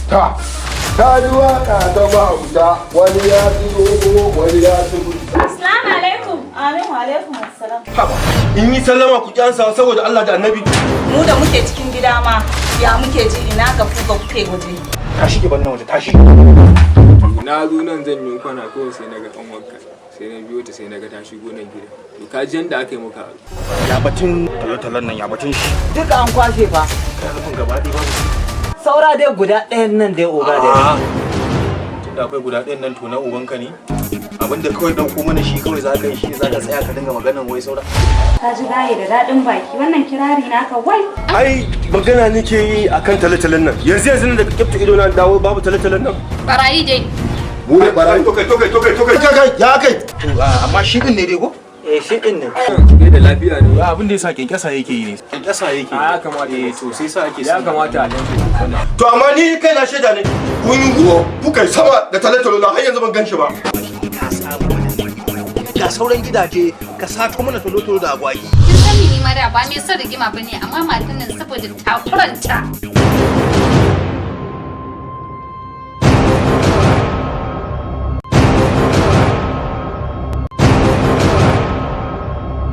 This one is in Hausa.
Ta, ta ji waka ta mahauta, wani ya ci zomo, wani ya ci gudu. Assalamu alaikum. Amin, wa alaikum assalam. Haba, in yi sallama ku kyansa saboda Allah da Annabi. Mu da muke cikin gida ma ya muke ji, ina ga ku ga kuke waje. Tashi ki bannan waje, tashi. Na zo nan zan yi kwana kawai, sai na ga ƙanwarka, sai na biyo ta, sai na ga ta shigo nan gida. To ka ji yanda aka yi muka haɗu. Ya batun talatalan nan, ya batun shi? Duka an kwashe fa. Kana nufin gaba ɗaya babu shi? Saura dai guda ɗayan nan dai, oga dai. A'a. Tunda akwai guda ɗayan nan, to na ubanka ne. Abinda kawai ɗauko mana shi kawai za ka yi, shi za ka tsaya ka dinga maganan wai saura. Ka ji gaye da daɗin baki, wannan kirari naka wai. Ai magana nake yi akan talatalan nan. Yanzu yanzu nan daga kyafta ido na dawo, babu talatalan nan. Barayi dai. Mu ne barayi? To kai, to kai, to kai, to kai, kai, ya kai. To amma shi din ne dai ko? Eh, shi din ne. Bai da lafiya ne. Abin da yasa kyankyasa yake yi ne. Kyankyasa yake yi. A ya kamata. Eh, to sai sa ake Ya kamata a danke. To amma ni kai na shaida ne. Kun yi guwo, kuka yi sama da talatalo na, har yanzu ban gan shi ba. Ka samu ga sauran gidaje ka sato mana tolo-tolo da agwagi. Kin sani, ni ma da ba mai son rigima bane, amma matan nan saboda takuranta.